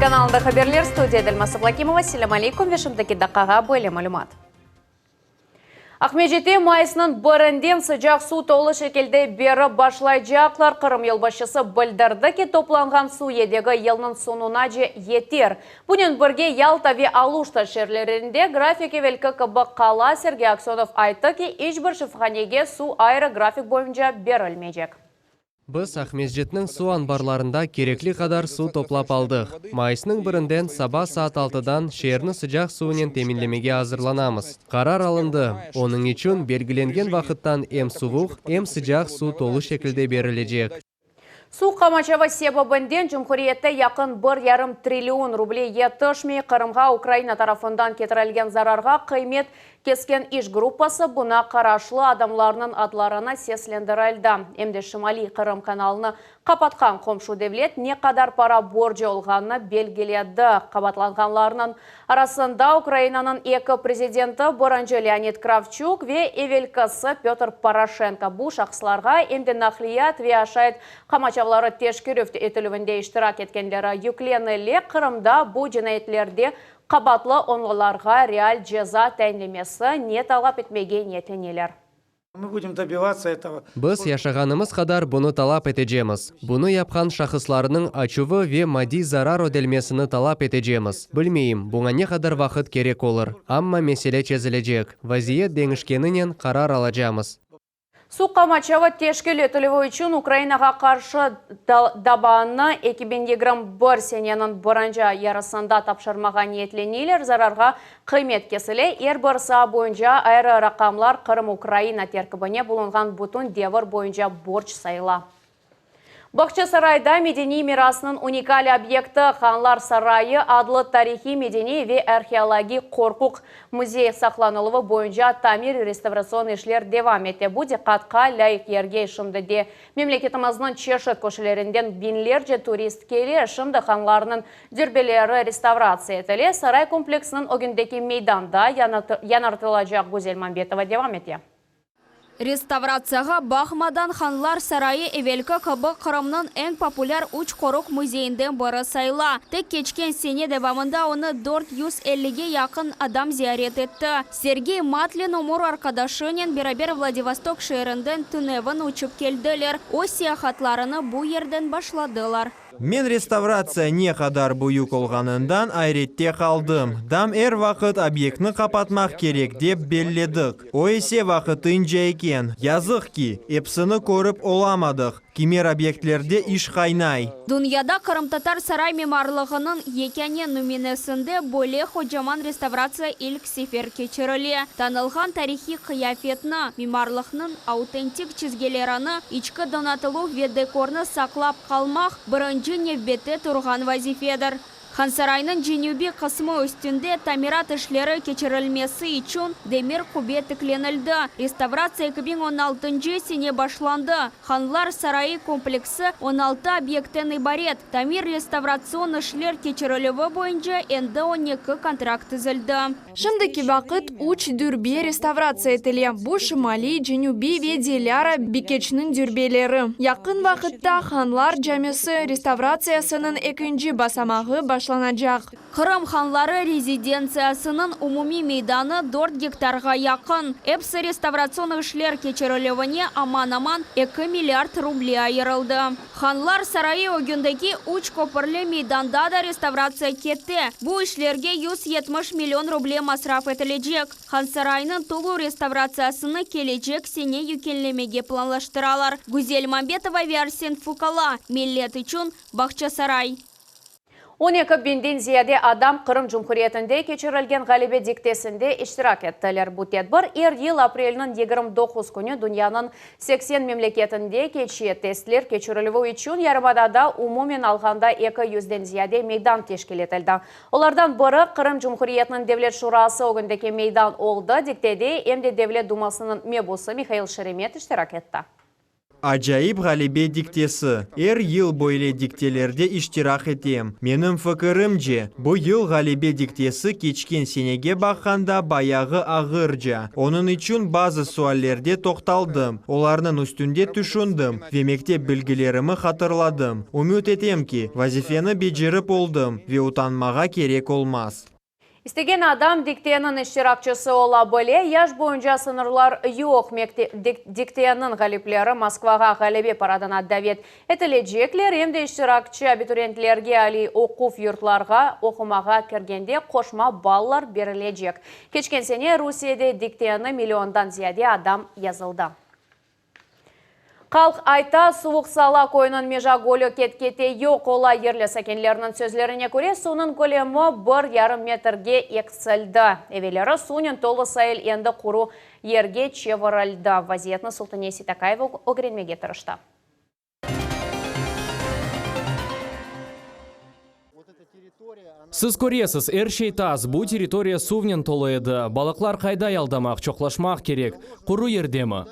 Telekanalında haberler, studiyada Elmaz Ablâkimova. Selâm aleyküm ve şimdiki daqqağa böyle malümat. Aqmescitte mayısnıñ birinden sıcaq suv tolu şekilde berip başlaycaqlar. Qırım yolbaşçısı bildirdi ki, toplanğan suv yedegi yılnıñ soñunace yeter. Bunen birge Yalta ve Aluşta şeerlerinde grafik evelki kibi qala. Sergey Aksönov ayttı ki, iç bir şifahanege suv ayrı grafik boyunca berilmeycek. Biz Aqmescitniñ suv anbarlarında kerekli qadar suv toplap aldıq. Mayısnıñ birinden saba saat altıdan şeerni sıcaq suvnen teminlemege azırlanamız. Qarar alındı, onıñ içün belgilengen vaqıttan em suvuq, em sıcaq suv tolu şekilde berilecek. Suv qamaçavı sebebinden cumhuriyette yaqın bir yarım trillion ruble yetişmey. Qırımğa Ukraina tarafından ketirilgen zararğa qıymet Kesken iş gruppası buña qaraşlı adamlarnıñ adlarını seslendirildi. Em de Şimaliy Qırım kanalını qapatqan qomşu devlet ne qadar para borcu olğanını belgiledi. Qabaatlanğanlarnıñ arasında Ukrainanıñ eki prezidenti, birinci Leonid Kravçuk ve evelkisi Pötr Poroşenko. Bu şahıslarğa em de naqliyat ve aşayt qamaçavları teşkerüv etilüvinde iştirak etkenleri yüklenile. Qırımda bu cinayetlerde Qabaatlı onlılarğa real ceza tayinlemesi ne talap etmege niyetleneler. Biz yaşağanımız qadar bunı talap etecemiz. Bunı yapqan şahıslarnıñ açuvı ve maddiy zarar ödelmesini talap etecemiz. Bilmeyim, buña ne qadar vaqıt kerek olur, amma mesele çezilecek. Vaziyet deñişkeninen qarar alacamız. Suv qamaçavı teşkil etilüvi içün Ukrainağa qarşı davanı 2021 seneniñ birinci yarısında tapşırmağa niyetleneyler. Zararğa qıymet kesile. Er bir saa boyunca ayrı raqamlar Qırım Ukraina terkibine bulunğan bütün devir boyunca borc sayıla. Bağçasarayda medeniy mirasnıñ unikal obyekti, Hanlar sarayı adlı tarihiy-medeniy ve arheologik qorquq müzey saqlanıluvı boyunca tamir-restavratsion işler devam ete. Bu diqqatqa lâyıq yerge şimdi de memleketimizniñ çeşit köşelerinden biñlerce turist kele. Şimdi hanlarnıñ dürbeleri restavratsiya etile, saray kompleksiniñ ögündeki meydanda yañartılacaq. Güzel Mambetova devam ete. Restavratsiyağa baqmadan, Hanlar sarayı evelki kibi Qırımnıñ eñ populâr üç qoruq müzeyinden biri sayıla. Tek keçken sene devamında onı 450-ge yaqın adam ziyaret etti. Sergey Matlin ömür arqadaşınen beraber Vladivostok şeerinden tünevin uçıp keldiler, öz seyahatlarını bu yerden başladılar. Men restavratsiya ne qadar büyük olğanından ayrette qaldım. Dam er vaqıt obyektni qapatmaq kerek dep belledik, o ise vaqıtınca eken. Yazıq ki, epsini körip olamadıq, kimer obyektlerde iş qaynay. Dünyada qırımtatar saray mimarlığınıñ yekâne nümünesinde böyle qocaman restavratsiya ilk sefer keçirile. Tanılğan tarihiy qıyafetni, mimarlıqnıñ autentik çizgilerini, içki donatıluv ve dekornı saqlap qalmaq, birinci nevbette turğan vazifedir. Hansaraynıñ cenübiy qısmı üstünde tamirat işleri keçirilmesi içün demir qube tiklenildi. Restavratsiya 2016-ncı sene başlandı. Hanlar sarayı kompleksi 16 obyektten ibaret. Tamir-restavratsion işler keçirilüvi boyunca endi 12 kontrakt tizildi. Şimdiki vaqıt üç dürbe restavratsiya etile, bu Şimaliy, Cenübiy ve Dilâra Bikeçniñ dürbeleri. Yaqın vaqıtta Hanlar camisi restavratsiyasınıñ ekinci basamağı başlanacaq. Qırım hanları rezidentsiyasınıñ umumiy meydanı dört gektarğa yaqın. Episi restavratsion işler keçirilüvine aman-aman eki milliard ruble ayırıldı. Hanlar sarayı ögündeki üç köpürli meydanda da restavratsiya kete. Bu işlerge 170 million ruble masraf etilecek. Hansaraynıñ tolu restavratsiyasını kelecek sene yükünlemege planlaştıralar. Güzel Mambetova ve Arsen Fukala, Millet içün, Bağçasaray. 12 biñden ziyade adam Qırım Cumhuriyetinde keçirilgen Ğalebe diktesinde iştirak ettiler. Bu tedbir er yıl aprelniñ 29 künü dünyanıñ 80 memleketinde keçe. Testler keçirilüvi içün yarımadada umumen alğanda 200-den ziyade meydan teşkil etildi. Olardan biri Qırım Cumhuriyetiniñ Devlet Şurası ögündeki meydan oldı. Diktede em de Devlet Dumasınıñ mebusı Mihail Şeremet iştirak etti. Acayip ğalebe diktesi. Er yıl böyle diktelerde iştirak etem. Menim fikirimce, bu yıl ğalebe diktesi keçken senege baqqanda bayağı ağırca. Onıñ içün bazı suallerde toqtaldım, olarnıñ üstünde tüşündim ve mektep bilgilerimi hatırladım. Ümüt etem ki, vazifeni becerip oldım ve utanmağa kerek olmaz. İstegen adam dikteniñ iştirakçisi ola bile, yaş boyunca sıñırlar yoq. Dikteniñ ğalipleri Moskvağa ğalebe paradına davet etilecekler, em de iştirakçi abituriyentlerge aliy oquv yurtlarğa oqumağa kirgende qoşma ballar berilecek. Keçken sene Rusiyede dikteni milliondan ziyade adam yazıldı. Halq ayta, Suvuq Sala köyüniñ Meja gölü ket-kete yoq ola. Yerli sakinlerniñ sözlerine köre, suvnıñ kölemi bir yarım metrge eksildi. Evelleri suvnen tolu sail endi quru yerge çevirildi. Vaziyetni Sultaniye Seytakayeva ögrenmege tırıştı. Siz köresiz, er şey taz, bu territoriya suvnen tolu edi. Balıqlar qayda yaldamaq, çoqlaşmaq kerek? Quru yerdemi?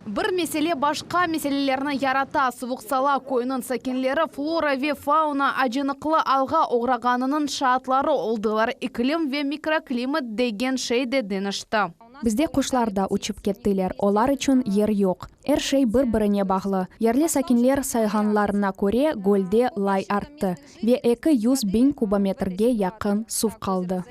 Bir mesele başqa meselelerni yarata, Suvuq Sala köyüniñ sakinleri flora ve fauna acınıqlı alğa oğrağanınıñ şaatları oldılar, iklim ve mikroklimat degen şey de deñişti. Bizde quşlar da uçıp kettiler, olar içün yer yoq. Er şey bir-birine bağlı. Yerli sakinler sayğanlarına köre, gölde lay arttı ve 200 biñ kubometrge yaqın suv qaldı.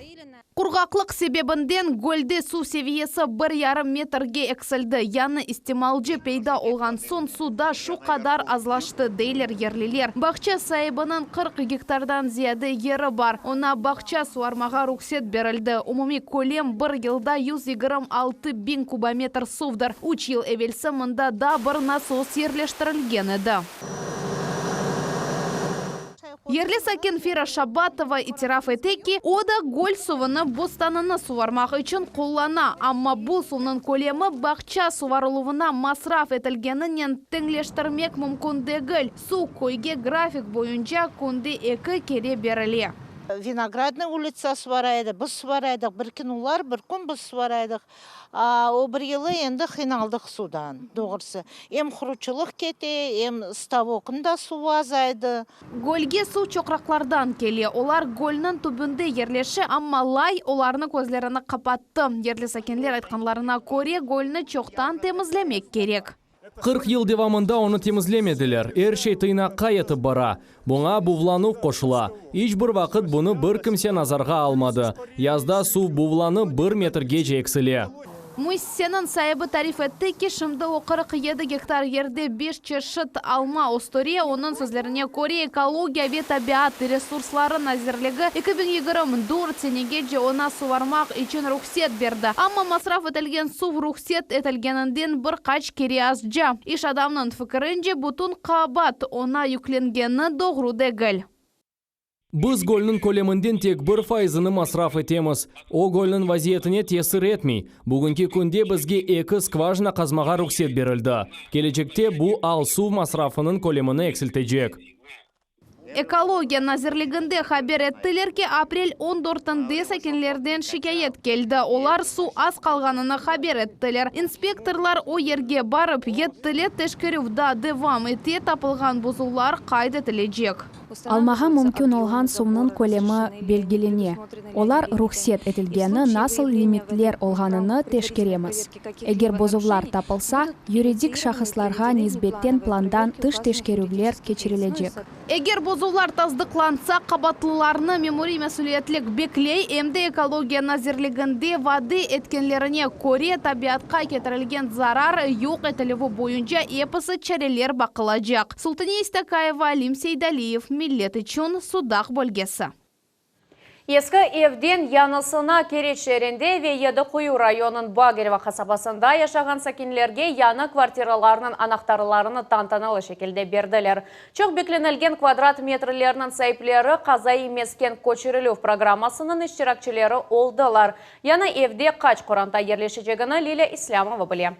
Qurğaqlıq sebebinden gölde suv seviyesi bir yarım metrge eksildi. Yañı istimalcı peyda olğan soñ suv da şu qadar azlaştı, deyler yerliler. Bağça saibiniñ 40 gektardan ziyade yeri bar. Oña bağça suvarmağa ruhset berildi. Umumiy kölem bir yılda 126 biñ kubometr suvdır. Üç yıl evelsi mında daa bir nasos yerleştirilgen edi. Yerli sakin Fira Şabatova itiraf ete ki, o da göl suvunı bostanını suvarmaq içün qullana, amma bu suvnıñ kölemi bağça suvarıluvına masraf etilgeninen teñleştirmek mümkün degil. Suv köyge grafik boyunca künde eki kere berile. Vinogradnıy ulitsa suvara edi, biz suvara edik, bir kün olar, bir kün biz suvara edik. O bir yılı endi qıynaldıq suvdan, doğrusı. Em qurucılıq kete, em stavoknıñ da suvı azaydı. Gölge suv çoqraqlardan kele. Olar gölniñ tübünde yerleşe, amma lay olarnı közlerini qapattı. Yerli sakinler aytqanlarına köre, gölni çoqtan temizlemek kerek. 40 yıl devamında onı temizlemediler, er şey tıynaqqa yetip bara. Buña buvlanuv qoşula. İç bir vaqıt bunı bir kimse nazarğa almadı. Yazda suv buvlanıp bir metrgece eksile. Müessiseniñ saibi tarif etti ki, şimdi o 47 gektar yerde beş çeşit alma östüre. Onıñ sözlerine köre, Ekologiya ve tabiat resursları nazirligi 2024 senegece oña suvarmaq içün ruhset berdi. Amma masraf etilgen suv ruhset etilgeninden bir qaç kere azca. İş adamnıñ fikirince, bütün qabaat oña yüklengeni doğru degil. Biz gölniñ köleminden tek bir fayızını masraf etemiz. O, gölniñ vaziyetine tesir etmey. Bugünki künde bizge eki skvajina qazmağa ruhset berildi. Kelecekte bu al suv masrafınıñ kölemini eksiltecek. Ekologiya nazirliginde haber ettiler ki, aprel on dörtünde sakinlerden şikâyet keldi, olar suv az qalğanını haber ettiler. İnspektorlar o yerge barıp yettiler, teşkerüv daa devam ete, tapılğan bozuvlar qayd etilecek. Almağa mümkün olğan suvnıñ kölemi belgilene. Olar ruhset etilgeni nasıl limitler olğanını teşkeremiz. Eger bozuvlar tapılsa, yuridik şahıslarğa nisbetten plandan tış teşkerüvler keçirilecek. Eger bozuvlar tasdıqlansa, qabaatlılarnı memuriy mesüliyetlik bekley, em de Ekologiya nazirliginde vade etkenlerine köre, tabiatqa ketirilgen zarar yoq etilüvi boyunca episi çareler baqılacaq. Sultaniye İstakayeva, Alim Seydaliyev, Millet içün, Sudaq bölgesi. Eski evden yañısına Keriç şeerinde ve Yedi Quyu rayonınıñ Bagerevo qasabasında yaşağan sakinlerge yañı kvartiralarnıñ anahtarlarını tantanalı şekilde berdiler. Çoq beklenilgen kvadrat metrlerniñ saipleri qazaiy mesken köçürilüv programmasınıñ iştirakçileri oldılar. Yañı evde qaç qoranta yerleşecegini Lilâ İslâmova bile.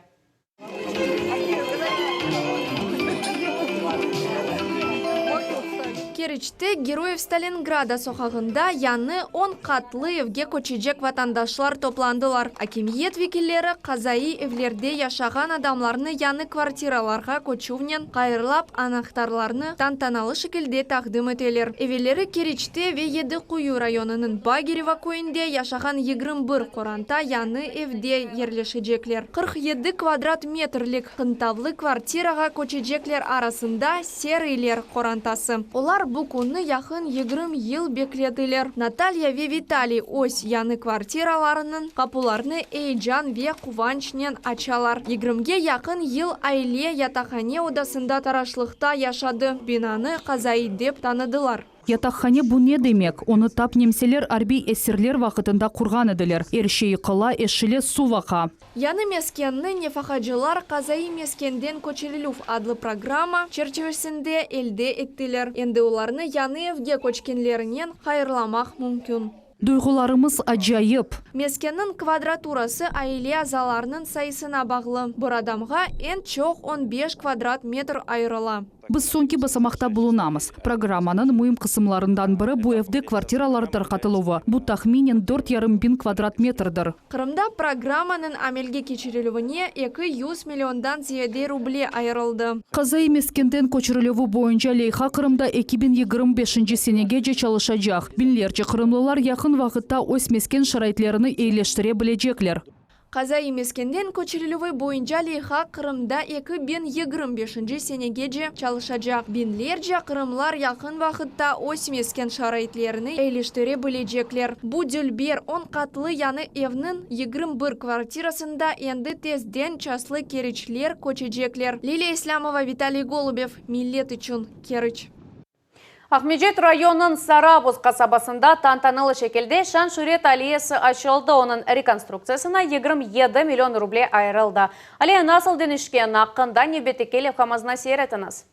Keriçte Geroyev Stalingrada soqağında yañı on qatlı evge köçecek vatandaşlar toplandılar. Akimiyet vekilleri qazaiy evlerde yaşağan adamlarnı yañı kvartiralarğa köçüvnen hayırlap, anahtarlarnı tantanalı şekilde taqdim eteler. Evelleri Keriçte ve Yedi Quyu rayonınıñ Bagirevo köyünde yaşağan 21 qoranta yañı evde yerleşecekler. 47 kvadrat metrlik qıntavlı kvartirağa köçecekler arasında Serıyler qorantası. Olar bu künni yaqın 20 yıl beklediler. Natalya ve Vitaliy öz yañı kvartiralarınıñ qapularını eyecan ve quvançnen açalar. Yigirmige yaqın yıl aile yataqhane odasında taraşlıqta yaşadı, binanı qazaiy dep tanıdılar. Yataqhane bu ne demek? Onı tap nemseler arbiy esirler vaqıtında qurğan ediler. Er şey yıqıla, eşile, suv aqa. Yañı meskenni nefaqacılar Qazaiy meskenden köçürilüv adlı programma çerçivesinde elde ettiler. Endi olarnı yañı evge köçkenlerinen hayırlamaq mümkün. Duyğularımız acayip. Meskenniñ kvadraturası aile azalarınıñ sayısına bağlı, bir adamğa eñ çoq 15 kvadrat metr ayırıla. Biz soñki basamaqta bulunamız. Programmanıñ müim qısımlarından biri bu evde kvartiralar tarqatıluvı, bu tahminen 4,5 biñ kvadrat metrdir. Qırımda programmanıñ amelge keçirilüvine 200 milliondan ziyade ruble ayırıldı. Qazaiy meskenden köçürilüvi boyunca leyha Qırımda 2025 senegece çalışacaq. Biñlerce qırımlılar yaqın vaqıtta öz mesken şaraitlerini eyileştire bilecekler. Qazaiy meskenden köçürilüvi boyunca leyha Qırımda 2025 senegece çalışacaq. Biñlerce qırımlar yaqın vaqıtta öz mesken şaraitlerini eyileştire bilecekler. Bu dülber 10 qatlı yañı evniñ 21 kvartirasında endi tezden çastlı keriçler köçecekler. Liliya İslâmova, Vitaliy Golubev, Millet içün, Keriç. Aqmescit rayonınıñ Sarabuz qasabasında tantanalı şekilde Şan-şüret alleyası açıldı. Onıñ rekonstruktsiyasına 27 million ruble ayırıldı. Alleya nasıl deñişkeni aqqında nevbetteki levhamıznı seyir etiñiz.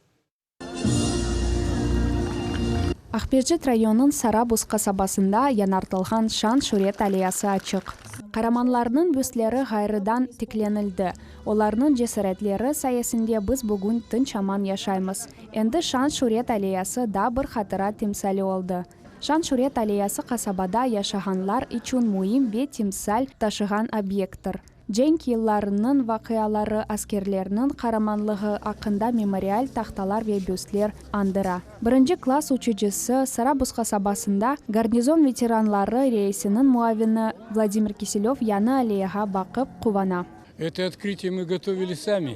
Aqmescit rayonınıñ Sarabuz qasabasında yañartılğan Şan-şüret alleyası açıq. Qaramanlarnıñ büstleri ğayrıdan tiklenildi. Olarnıñ cesaretleri sayesinde biz bugün tınç-aman yaşaymız. Endi Şan-şüret alleyası da bir hatıra timsali oldı. Şan-şüret alleyası qasabada yaşağanlar içün müim ve timsal taşığan obyekttir. Cenk yıllarınıñ vaqiaları, askerlerniñ qaramanlığı aqqında memorial tahtalar ve büstler añdıra. Birinci klass uçucısı, Sarabuz qasabasında garnizon veteranları reisiniñ muavini Vladimir Kiselöv yañı alleyağa baqıp quvana. Это открытие мы готовили сами.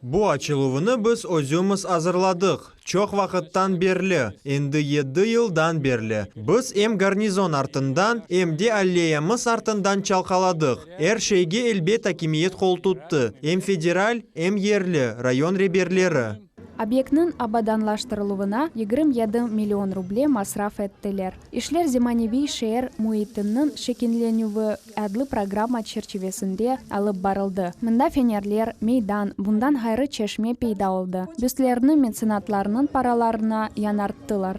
Bu açıluvını biz özümiz azırladıq, çoq vaqıttan berli, endi yedi yıldan berli. Biz em garnizon artından, em de alleyamız artından çalqaladıq. Er şeyge elbet akimiyet qoltuttı, em federal, em yerli, rayon reberleri. Obyektniñ abadanlaştırıluvına 27 million ruble masraf ettiler. İşler Zemaneviy şeer müitiniñ şekillenüvi adlı programma çerçivesinde alıp barıldı. Mında fenerler, meydan, bundan ğayrı çeşme peyda oldı. Büstlerni metsenatlarnıñ paralarına yañarttılar.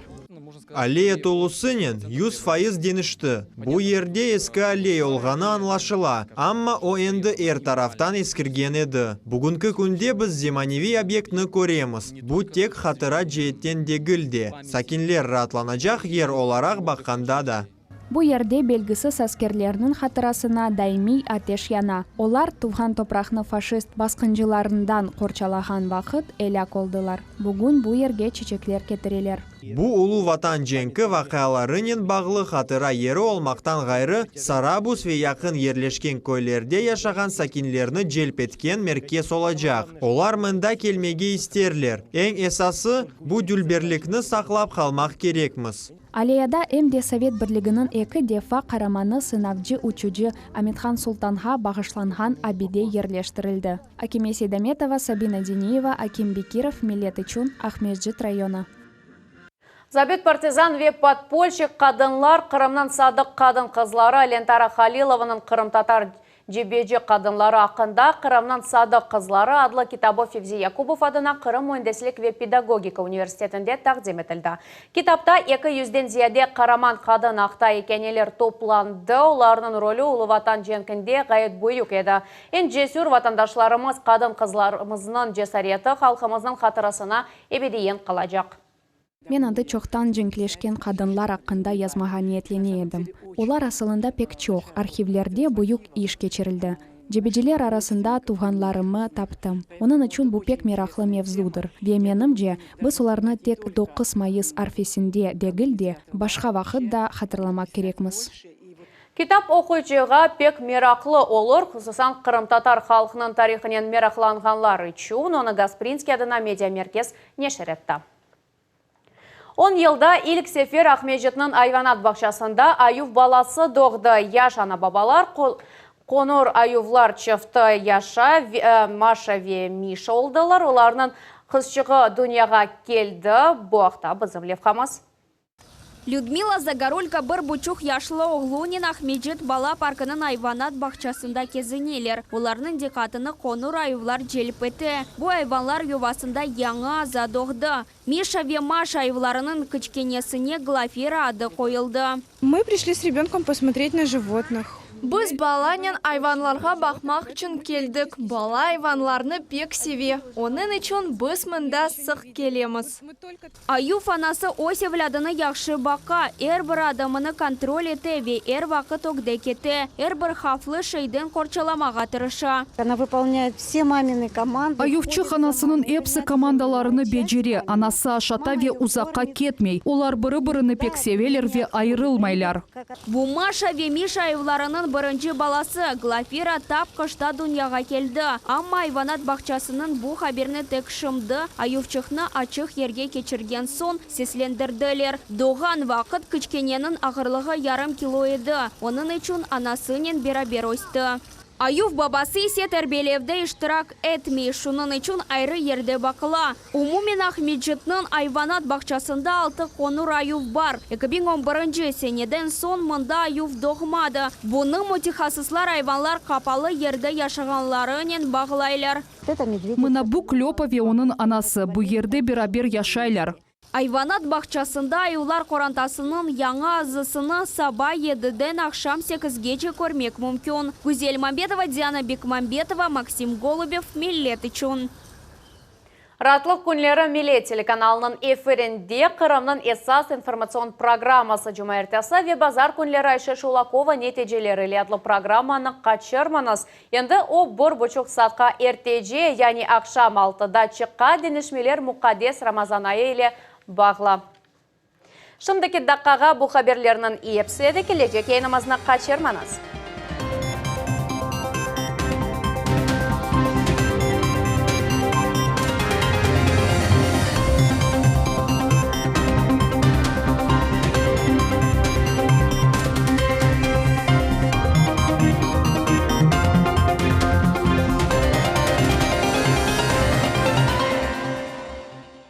Alleya tolusınen 100% deñişti. Bu yerde eski alleya olğanı añlaşıla, amma o endi er taraftan eskirgen edi. Bugünki künde biz zemaneviy obyektni köremiz. Bu tek hatıra ceetten degil de, sakinler raatlanacaq yer olaraq baqqanda da. Bu yerde belgisiz askerlerniñ hatırasına daimiy ateş yana. Olar tuvğan topraqnı faşist basqıncılarından qorçalağan vaqıt elâk oldılar. Bugün bu yerge çiçekler ketireler. Bu Ulu Vatan cenki vaqialarınen bağlı hatıra yeri olmaqtan ğayrı, Sarabuz ve yaqın yerleşken köylerde yaşağan sakinlerni celp etken merkez olacaq. Olar mında kelmege isterler. Eñ esası, bu dülberlikni saqlap qalmaq kerekmiz. Alleyada em de Sovet Birliginiñ eki defa qaramanı sınavcı-uçucı Amethan Sultanğa bağışlanğan abide yerleştirildi. Akime Seydametova, Sabina Diniyeva, Akim Bekirov, Millet içün, Aqmescit rayonı. Zabit partizan ve podpolşik qadınlar Qırımnıñ sadıq qadın-qızları Lentara Halilovanıñ qırımtatar cebeci qadınları aqqında Qırımnıñ sadıq qızları adlı kitabı Fevzi Yakubov adına Qırım müendislik ve pedagogika universitetinde taqdim etildi. Kitapta 200-den ziyade qaraman qadın aqta ikâyeler toplandı, olarnıñ rolü Ulu Vatan cenkinde ğayet büyük edi. Eñ cesür vatandaşlarımız, qadın-qızlarımıznıñ cesareti halqımıznıñ hatırasına ebediyen qalacaq. Men adı çoqtan cenkleşken qadınlar aqqında yazmağa niyetlene edim. Olar asılında pek çoq, arhivlerde büyük iş keçirildi. Cebeciler arasında tuvğanlarımı taptım. Onıñ içün bu pek meraqlı mevzudır. Ve, menimce, biz olarnı tek 9 mayıs arfesinde degil de, başqa vaqıt da hatırlamaq kerekmiz. Kitap oquyıcığa pek meraqlı olur, hususan qırımtatar halqınıñ tarihınen meraqlanğanlar içün, onı Gasprinskiy adına mediamerkez neşir etti. 10 yılda ilk sefer Aqmescitniñ ayvanat bağçasında ayuv balası doğdı. Yaş ana-babalar qoñur ayuvlar çifti yaşa, Maşa ve Mişa oldılar. Olarnıñ qızçığı dünyağa keldi. Bu aqta bizim levhamız. Lüdmila Zagorulko bir buçuq yaşlı oğlunen Aqmescit bala parkınıñ ayvanat bağçasında kezineler. Olarnıñ diqqatını qoñur ayuvlar celp ete. Bu ayvanlar yuvasında yañı aza doğdı. Mişa ve Maşa ayuvlarınıñ kiçkenesine Glafira adı qoyuldı. Мы пришли с ребенком посмотреть на животных. Biz balanen ayvanlarğa baqmaq içün keldik. Bala ayvanlarnı pek seve. Onıñ içün biz mında sıq kelemiz. Ayuv anası öz evlâdını yahşı baqa, er bir adımını kontrol ete ve er vaqıt ögde kete, er bir havflı şeyden qorçalamağa tırışa. Она выполняет все мамины команды. Ayuvçıq anasınıñ epsi komandalarını becere, anası aşata ve uzaqqa ketmey. Olar biri-birini pek seveler ve ayırılmaylar. Bu Maşa ve Mişa ayuvlarınıñ birinci balası, Glafira tap qışta dünyağa keldi. Amma ayvanat bağçasınıñ bu haberni tek şimdi, ayuvçıqnı açıq yerge keçirgen soñ, seslendirdiler. Doğğan vaqıt kiçkeneniñ ağırlığı yarım kilo edi, onıñ içün anasınen beraber östi. Ayuv babası ise terbiyelevde iştirak etmey, şunıñ içün ayrı yerde baqıla. Umumen Aqmescitniñ ayvanat bağçasında altı qoñur ayuv bar. 2011 seneden soñ mında ayuv doğmadı. Bunı mütehassıslar ayvanlar qapalı yerde yaşağanlarınen bağlaylar. Mına bu Klöpa ve onıñ anası bu yerde beraber yaşaylar. Ayvanat bağçasında ayuvlar qorantasınıñ yañı azasını saba yediden aqşam sekizgece körmek mümkün. Güzel Mambetova, Diana Bekmambetova, Maksim Golubev, Millet içün. Raatlıq künleri Millet telekanalınıñ efirinde Qırımnıñ esas informatsion programması cumaertesi ve bazar künleri Ayşe Şulakova neticeleri ile adlı programmanı qaçırmañız. Endi o bir buçuq saatqa ertece, yani aqşam altıda çıqa, deñişmeler muqaddes Ramazan ayı ile bağlı. Şimdiki daqqağa bu haberlerniñ episi edi, kelecek yayınımıznı qaçırmañız.